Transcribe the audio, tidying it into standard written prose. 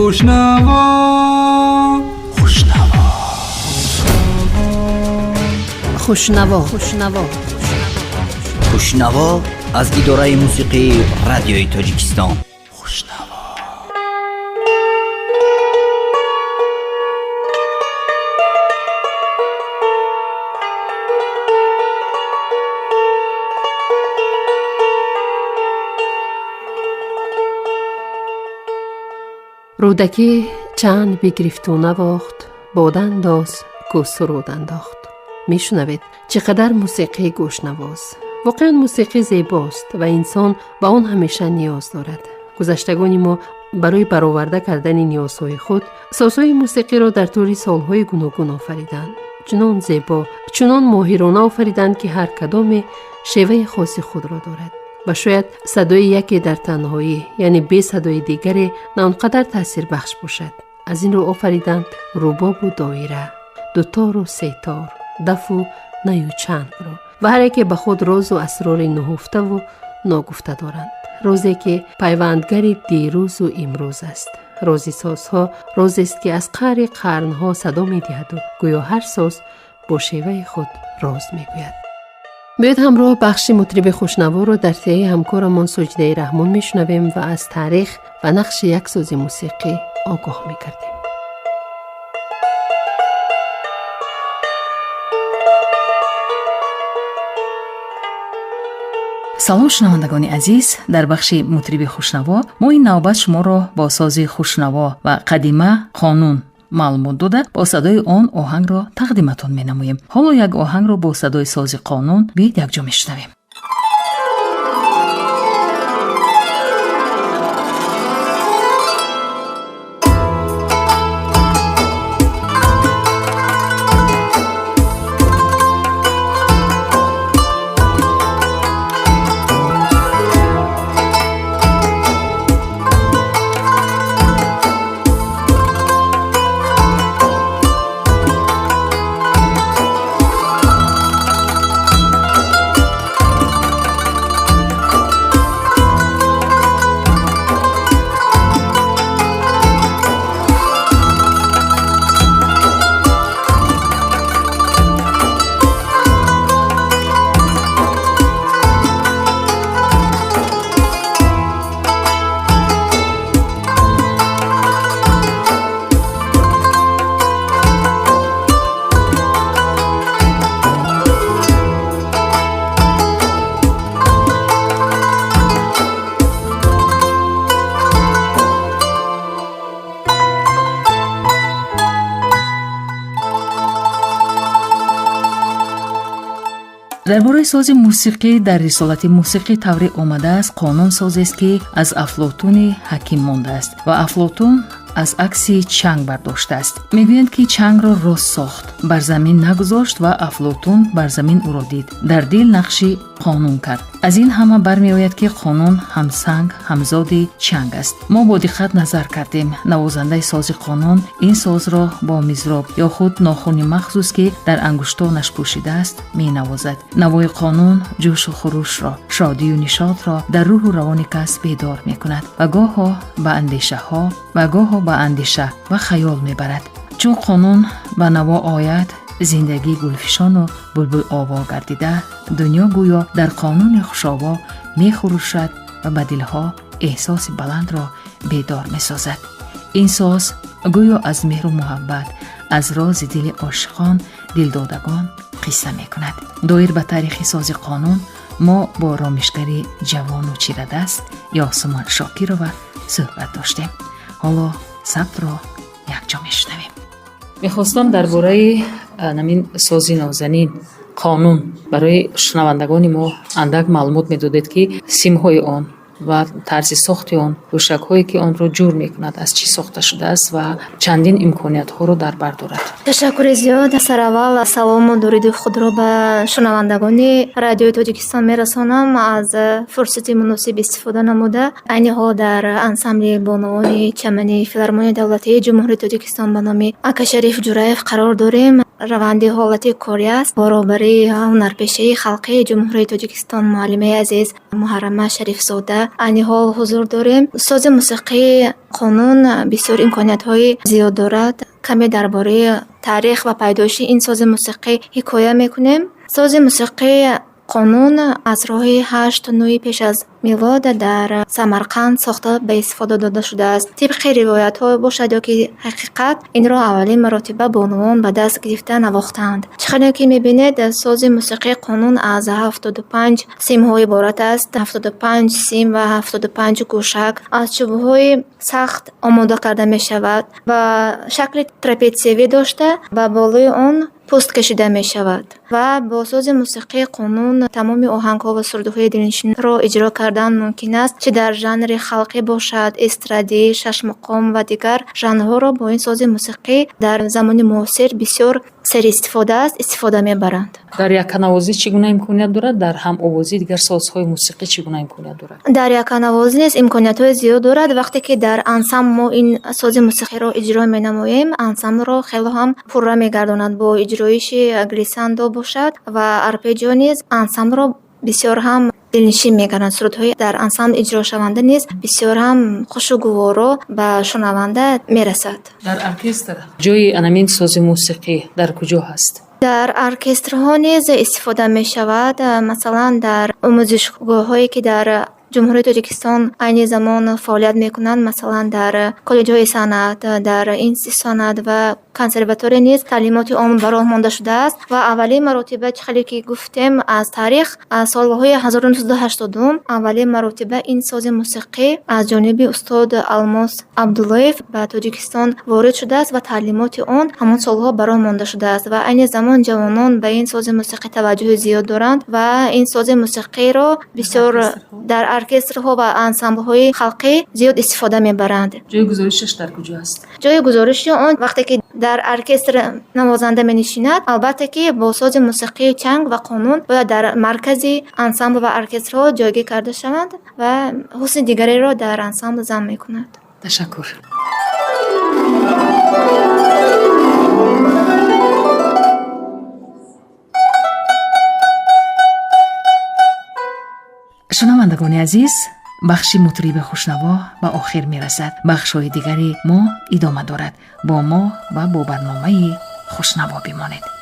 Хушнаво, хушнаво, Хушнаво, хушнаво, Хушнаво аз идораи мусиқии Радиои Тоҷикистон. Хушнаво. Рӯдакӣ чанд бигирифту навохт, бодандоз ку суруд андохт. Мешунавед, чӣ қадар мусиқии гӯшнавоз. Воқеан, мусиқӣ зебост ва инсон ба он ҳамеша ниёз дорад. Гузаштагони мо барои бароварда кардани ниёзҳои худ созҳои мусиқиро дар тӯли солҳои гуногун офариданд. Чунон зебо, чунон моҳирона офариданд, ки ҳар кадоме шеваи хоси худро дорад ва шояд садои яке дар танҳоӣ, яъне бе садои дигаре, на он қадар таъсирбахш бошад. Аз ин рӯ офариданд рубобу доира, дутору сетор, дафу наю чангро ва ҳар яке ба худ розу асрори нуҳуфтаву ногуфта доранд. Розе ки пайвандгари дирӯзу имрӯз аст. Рози созҳо розест, ки аз қаъри қарнҳо садо медиҳаду гӯё ҳар соз бо шеваи худ роз мегӯяд. Биёед, ҳамроҳ бахши мутриби хушнаворо дар тияи ҳамкорамон Соҷидаи Раҳмон мешунавем ва аз таърих ва нақши як сози мусиқӣ огоҳ мекардем. Салом, шунавандагони азиз! Дар бахши мутриби хушнаво мо ин навбат шуморо бо сози хушнаво ва қадима қонун маълумот дода, бо садои он оҳангро тақдиматон менамоем. Ҳоло як оҳангро бо садои сози қонун биед якҷо мешунавем. Дар бораи сози мусиқӣ дар рисолати мусиқӣ тавре омадааст: қонун созест, ки аз Афлотуни ҳаким мондааст ва Афлотун аз акси чанг бардоштааст. Мегӯянд, ки чангро рост сохт, бар замин нагузошт ва Афлотун бар замин ӯро дид, дар дил нақши қонун кард. Аз ин ҳама бармеояд, ки қонун ҳамсанг, ҳамзоди чанг аст. Мо бо диққат назар кардем: навозандаи сози қонун ин созро бо мизроб ё худ нохуни махсус, ки дар ангуштонаш пӯшидааст, менавозад. Навои қонун ҷӯшу хурӯшро, шодию нишотро дар рӯҳу равони кас бедор мекунад ва гоҳо ба андешаҳо ва гоҳо ба андеша ва хаёл мебарад. Чун қонун ба наво ояд, зиндагӣ гулфишону булбулово гардида, дунё гӯё дар қонуни хушово мехурӯшад ва ба дилҳо эҳсоси баландро бедор месозад. Ин соз гӯё аз меҳру муҳаббат, аз рози дили ошиқон, дилдодагон қисса мекунад. Доир ба таърихи сози қонун мо бо ромишгари ҷавону чирадаст Ёсуман Шокирова суҳбат доштем. Ҳоло сабтро якҷо мешунавем. Мехостам дар бораи намин сози нозанин қонун барои шунавандагони мо андак маълумот медодед, ки симҳои он ва тарзи сохти он, гӯшакҳое, ки онро ҷур мекунад, аз чӣ сохта шудааст ва чандин имкониятҳоро дар бар дорад. Ташаккури зиёд. Сараввал салому дуруди худро ба шунавандагони Радиои Тоҷикистон мерасонам. Аз фурсати муносиб истифода намуда, айни ҳол дар ансамбли бонувони чамани Филармонияи давлатии Ҷумҳурии Тоҷикистон ба номи Акашариф Ҷураев қарор дорем. Раванди ҳолати корӣ аст. Бо роҳбарии ҳунарпешаи халқии Ҷумҳурии Тоҷикистон, муаллимаи азиз Муҳаррама Шарифзода. Айни ҳол ҳузур дорем. Сози мусиқии қонун бисёр имкониятҳои зиёд дорад. Каме дар бораи таърих ва пайдоиши ин сози мусиқӣ ҳикоя мекунем. Сози мусиқии қонун аз роҳи 8-9 пеш аз милод дар Самарқанд сохта ба истифода дода шудааст. Тибқи ривоятҳо бошад ё ки ҳақиқат, инро аввалин маротиба бонувон ба даст гирифта навохтаанд. Чӣ хеле ки мебинед, сози мусиқии қонун аз 75 симҳо иборат аст. 75 сим ва 75 гӯшак аз чӯбҳои сахт омода карда мешавад ва шакли трапетсиявӣ дошта, ба болои он пӯст кашида мешавад ва бо сози мусиқии қонун тамоми оҳангҳо ва сурудҳои дилнишинро иҷро кардан мумкин аст, чӣ дар жанри халқӣ бошад, эстрадӣ, шашмақом ва дигар жанрҳоро бо ин сози мусиқӣ дар замони муосир бисёр серистифода аст, истифода мебаранд. Дар якканавозӣ чӣ гуна имконият дорад? Дар ҳамовозӣ дигар созҳои мусиқӣ чӣ гуна имконият дорад? Дар якканавозӣ низ имкониятҳои зиёд дорад. Вақте ки дар ансамбл мо ин сози мусиқиро иҷро менамоем, ансамблро хело ҳам пурра мегардонад. Бо иҷроиши глиссандо бошад ва арпеҷио низ ансамблро бисёр ҳам дилнишин мегардонад. Сурудҳои дар ансамбл иҷрошаванда низ бисёр ҳам хушу гуворо ба шунаванда мерасад. Дар оркестр ҷои анамин сози мусиқӣ дар куҷо ҳаст? Дар оркестрҳо низ истифода мешавад. Масалан, дар омӯзишгоҳҳое ки дар Ҷумҳурии Тоҷикистон айни замон фаъолият мекунанд, масалан, дар коллеҷҳои санъат, дар институти санъат ва консерватория низ таълимоти он ба роҳ монда шудааст. Ва аввалин маротиба, чӣ хеле ки гуфтем, аз таърих, аз солҳои 1980 аввалин маротиба ин сози мусиқӣ аз ҷониби устод Алмос Абдуллоев ба Тоҷикистон ворид шудааст ва таълимоти он ҳамон солҳо ба роҳ монда шудааст. Ва айни замон ҷавонон ба ин сози мусиқӣ таваҷҷӯҳи зиёд доранд ва ин сози мусиқиро бисёр дар оркестрҳо ва ансамблҳои халқӣ зиёд истифода мебаранд. Ҷои гузоришаш дар куҷо аст? Ҷои гузориши он, вақте ки дар оркестр навозанда менишинад, албатта ки бо сози мусиқии чанг ва қонун бояд дар маркази ансамбл ва оркестрҳо ҷойгир карда шаванд ва ҳусни дигареро дар ансамбл зам мекунад. Ташаккур. Шунавандагони азиз, бахши мутриби хушнаво ба охир мерасад. Бахшҳои дигари мо идома дорад. Бо мо ва бо барномаи хушнаво бимонед.